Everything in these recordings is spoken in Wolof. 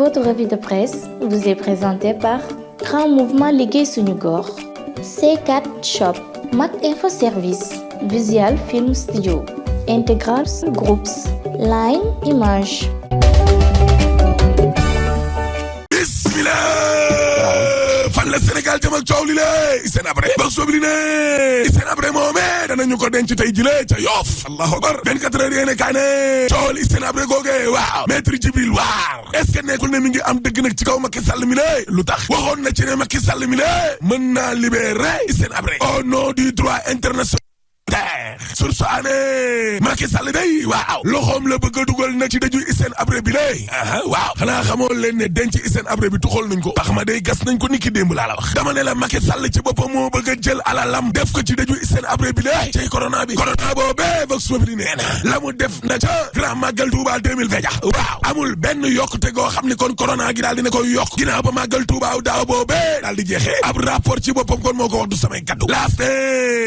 Votre revue de presse vous est présentée par Grand Mouvement Liggéey Suñu Gox, C4 Shop, Mak Info Service, Visual Film Studio, Integral Groups, Line Image. fan la Sénégal jëm ak coow li lée Hissène Habré ba sobli ne Hissène Habré moomee danañu ko denc tey jile ca Yoff allahu akbar 24 heures yéene kaa ne coowal Hissène Habré googee waaw maître Djibril War est-ce que nekkul ne mi ngi am dëgg nag ci kaw Macky Sall mi lée lu tax waxoon na ci ne Macky Sall mi lée mën naa libérer Hissène Habré au nom du droit international sur su année Macky Sall day waaw loxoom la bëgg a dugal na ci daju Hissène Habré bi lay waaw xanaa xamoon leen ne denc Hissène Habré bi tuxal nañ ko tax ma day gas nañ ko niki démb laa la wax dama ne la Macky Sall ci boppam moo bëgg a jël alalam def ko ci daju Hissène Habré bi lay ci corona boobee Vox Populi nee na la mu def na ca Grand Magal Touba 2020 waaw amul benn yokkute goo xam ni kon corona gi daal dina koy yokk ginnaaw ba Magal Touba daaw boobee daal di jeexee ab rapport ci boppam kon moo ko wax du samay kaddu laas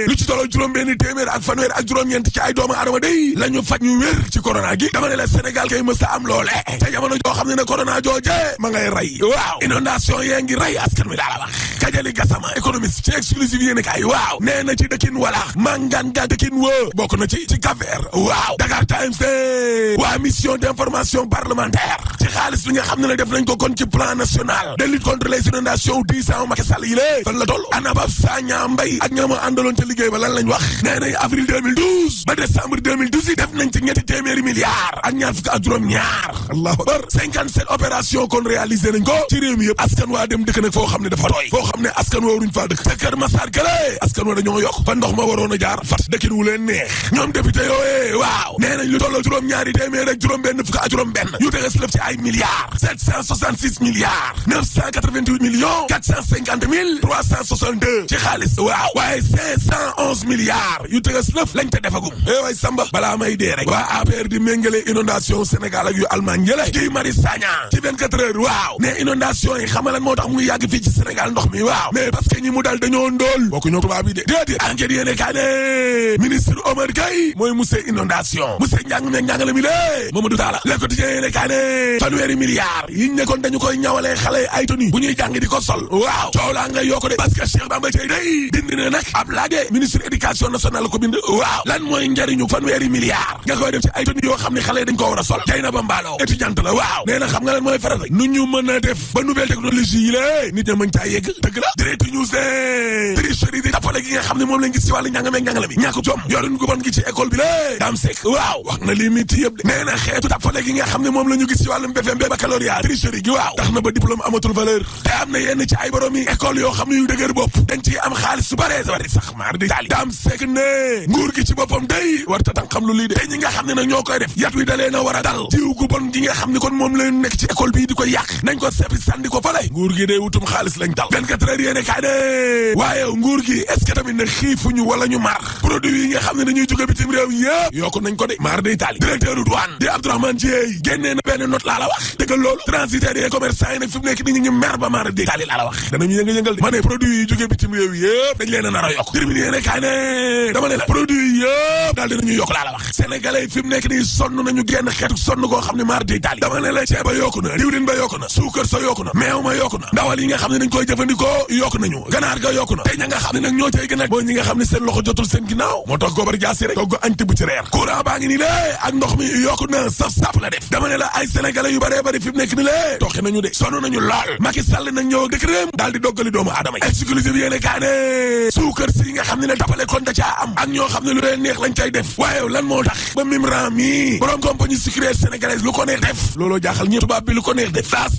lu ci toloo juróom-benn téeméer ak fanweer ak juróom-ñeent ci ay doomu aadama day la ñu faj ñu wér ci corona gi dama ne la Sénégal kay mës a am loole ca jamono joo xam ne ne corona jooje ma ngay rey waaw inondation yee ngi rey askan wi daala wax Kajali Gassama économiste ci exclusive yéene kaay waaw nee na ci dëkkin wala mangan ga dëkkin wë bokk na ci Cap-Vert waaw Dakar Times de waa mission d'information parlementaire ci xaalis bi nga xam ne ne def nañ ko kon ci plan national de lutte contre les inondations 10 ans Macky Sall yi lée fan la toll Anabab Sagna Mbaye ak ñama àndaloon ca liggéey ba lan lañ wax nee nañ avril 2012 ba décembre 2018 def nañ ci ñetti téeméeri milliards ak ñaar fukk ak juróom-ñaar allahu akbar 57 opération kon réalisé nañ ko ci réew mi yëpp askan waa dem dëkk nag foo xam ne dafa tooy foo xam ne askan waa waruñ faa dëkk te Kër Massar gële askan waa dañoo yokk fa ndox ma waroon a jaar fat dëkkin wu leen neex ñoom député yooyee waaw nee nañ lu tolloo juróom-ñaari téeméer ak juróom-benn fukk ak juróom-benn yu teges lëf ci ay milliards 766 milliards 988 millions 450 mille 362 ci xaalis waaw waaye 511 milliards yu teges lëf lañ te defagum way Samba balaa may dee rek waa APR di méngale inondation Sénégal ak yu Allemagne yële Guy Marius Sagna ci 24 heures waaw ne inondation yi xamalan moo tax muy yàgg fii ci Sénégal ndox mi waaw mais parce que ñi mu dal dañoo ndóol bokku ñoo tubaab yi de déedéet enquête yéene kaa ne ministre Omar Gueye mooy monsieur inondation monsieur njàng meeg njàngale mi lée Mamadou Talla Le Quotidien yéene kaa ne fanweeri milliards yiñ nekkoon dañu koy ñawalee xale ay toni bu ñuy jàng di ko sol waaw coow laa nga yokko de parce que Cheikh Bamba Dièye day dindi na nag ab laage ministre éducation nationale la ko bind waaw lan mooy njariñu fanweeri milliards nga koy def ci ay toni yoo xam ne xale dañ ko war a sol tey na ba mbaaloo étudiante la waaw nee na xam nga lan mooy faral rek nu ñu mën a def ba nouvelle technologie yi lée nit ña mën caa yegg dëgg la direct news ne tricherie di tappale gi nga xam ne moom lañ gis ci wàllu njàngame njàngale mi ñàkk jom yoruñ gu bon gi ci école bi lée Dame Seck waaw wax na lii miti yëpp de nee na xeetu tappale gi nga xam ne moom la ñu gis ci wàllum BFM baccalauréat tricherie gi waaw tax na ba diplôme amatul valeur te am na yenn ci ay borom yi école yoo xam ne yu dëgër bopp dañ ci am xaalis su bare bari sax maar di taali Dame Seck ne nguur gi ci boppam day war ta tan xam lu lii de te ñi nga xam ne nag ñoo koy def yat wi dalee na war a dal jiw gu bon gi nga xam ne kon moom la nekk ci école bii di koy yàq nañ ko seppi sànni ko fale nguur gi day wutum xaalis lañ dal 24 heures yéene kaay ne waaye nguur gi est-ce que tamit ne xiifuñu wala ñu mar produit yi nga xam ne dañuy jóge bitim réew yëpp yokku nañ ko de maar day taali directeur douane di Abdourahmane Dieye génnee na benn note laa la wax dëggal loolu transitaires yi commerçant yi nag fi mu nekk ni ñu ngi mer ba maar day taali laa la wax danañu yëngal de ma ne produit yi jóge bitim réew yëpp dañ leen a nar a yokk terminé yéene kaay ne dama ne la produit yi yëpp daal dinañu yokk laa la wax sénégalais yi fi mu nekk nii sonn nañu genn xeetu sonn koo xam ne maar day taali dama ne la ceeb ba yokku na diwlin ba yokku na suukar sa yokku na meew ma yokku na ndawal yi nga xam ne dañ koy jëfandikoo yokku nañu ganaar ga yokku na te ña nga xam ne nag ñoo cay gën a mooy ñi nga xam ne seen loxo jotul seen ginnaaw moo tax gobar jaasi rek togg añ tibb ci reer courant baa ngi nii lée ak ndox mi yokku na saf sap la def dama ne la ay sénégalais yu bare bari fi mu nekk ni lée toxi nañu de sonn nañu lool Macky Sall nag ñëw dëkk réem daal di doggali doomu aadama yi exclusive yéene kaa ne suukar si nga xam ne ne tapale kon da caa am ak ñoo xam ne lu leen neex lañ cay def waaye lan moo tax ba Mimran mi borom compagnie sucrière sénégalaise lu ko neex def looloo jaaxal ñi tubaab bi lu ko neex def saas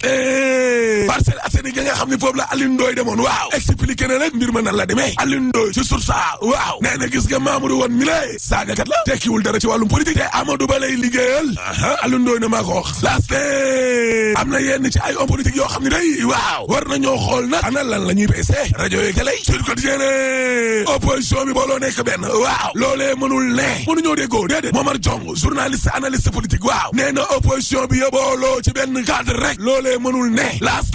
Parcelles Assainies ga nga xam ne foofu la Alioune Ndoye demoon waaw expliqué na nag mbir ma nan la demee Alioune Ndoye ci source waaw nee na gis nga Mamadou woon mi lay saagakat la tekkiwul dara ci wàllum politique te Amadou Ba lay liggéeyal Alioune Ndoye na maa ko wax laas am na yenn ci ay homme politique yoo xam ne day waaw war nañoo xool nag ana lan la ñuy peese rajo yi télé sur quotidien opposition bi booloo nekk benn waaw loolee mënul ne mënuñoo déggoo déedéet Momar Diong journaliste analyste politique waaw nee na opposition bi yëpp booloo ci benn cadre rek loolee mënul ne laas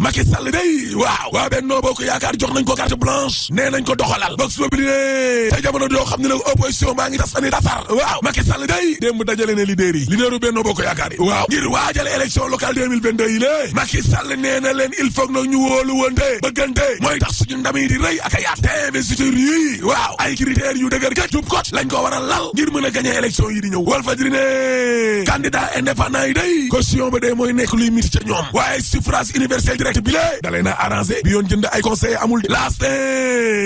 Macky Sall day waaw waa Benno Bokk Yaakaar jox nañ ko carte blanche nee nañ ko doxalal box boobu ne te jamono joo xam ne nag opposition baa ngi tas ani tasar waaw Macky Sall day démb dajale ne leader yi leaderu Benno Bokk Yaakaar yi waaw ngir waajal élection élection locale 2022 yi lée Macky Sall nee na leen il faut nag ñu wóolu wante bëggante mooy tax suñu ndam yi di rëy ak a yaat te investiture yi waaw ay critères yu dëgër kat jub kot lañ ko war a lal ngir mën a gagner élection yi di ñëw Walfadjri ne candidat indépendant yi day caution ba dee mooy nekk luy miti ca ñoom waaye suffrage universel direct bi lée da leen a arrangé bi yoon jënd ay conseil amul last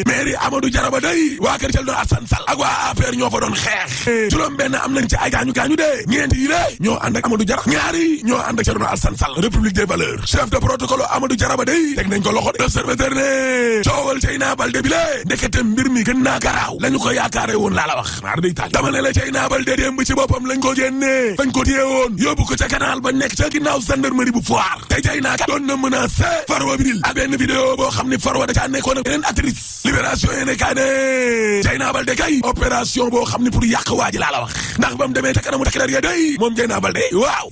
mairie Amadou Diaraba day waa kër Thierno Alassane Sall ak waa APR ñoo fa doon xeex juróom benn am nañ ci ay gaañu dee ñeent yi lée ñoo ànd ak Amadou Diarra ñaari ñoo ànd ak Thierno Alassane Sall République des valeurs chef de protocole Amadou Diaraba day teg nañ ko loxo de l'Observateur ne coowal Dieyna Baldé bi lée ndekete mbir mi gën naa garaaw lañu ko yaakaare woon laa la wax maar day taal dama ne la Dieyna Baldé démb ci boppam lañ ko génnee fañ ko téye woon yóbbu ko ca canal ba nekk ca ginnaaw gendarmerie bu Foire te Dieyna kat doon na menacé Farwa Bidil ak benn vidéo boo xam ni Farwa da caa nekkoon ak beneen actrice libération yéene kaa ne Dieyna Baldé kay opération boo xam ni pour yàq waa ji laa la wax ndax ba mu demee ca kanamu takk der ya day moom Dieyna Baldé waaw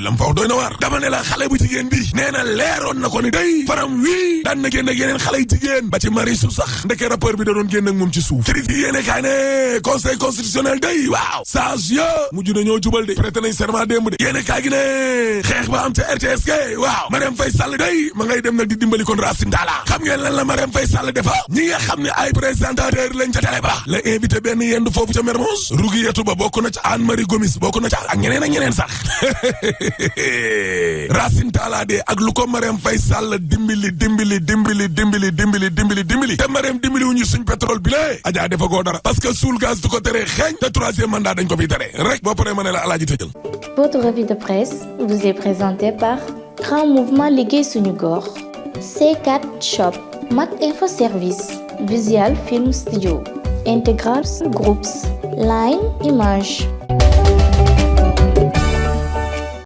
lam fa wax doy na waar dama ne la xale bu jigéen bi nee na leeroon na ko ni day faram wii daan na génn ak yeneen xale yu jigéen ba ci Marichou sax ndeke rappeur bi da doon génn ak moom ci suuf critique yéene kaa ne conseil constitutionnel day waaw sage ya mujj na ñoo jubal de prêté nañ serment démb de yéene kaa gi ne xeex ba am ca RTS kay waaw Marième Faye Sall day ma ngay dem nag di dimbali kon Racine Talla xam ngeen lan la Marième Faye Sall defa ñi nga xam ne ay présentateur lañ ca télé ba la invité benn yendu foofu ca Mermoz Rouguiatou ba bokk na ca Anne Marie Gomis bokk na ca ak ñeneen sax Racine Talla de ak lu ko Marième Faye Sall dimbali te Marième dimbali wu ñu suñ pétrole bi lée Adja defa goo dara parce que suul gaz du ko tere xeeñ te troisième mandat dañ ko fiy tere rek boo paree ma ne la alaaji tëjal. Votre revue de presse vous est présentée par Grand Mouvement Liggéey Suñu Gox, C4 Shop, Mac Info Service, Visual Film Studio, Integral Groups, Line Image.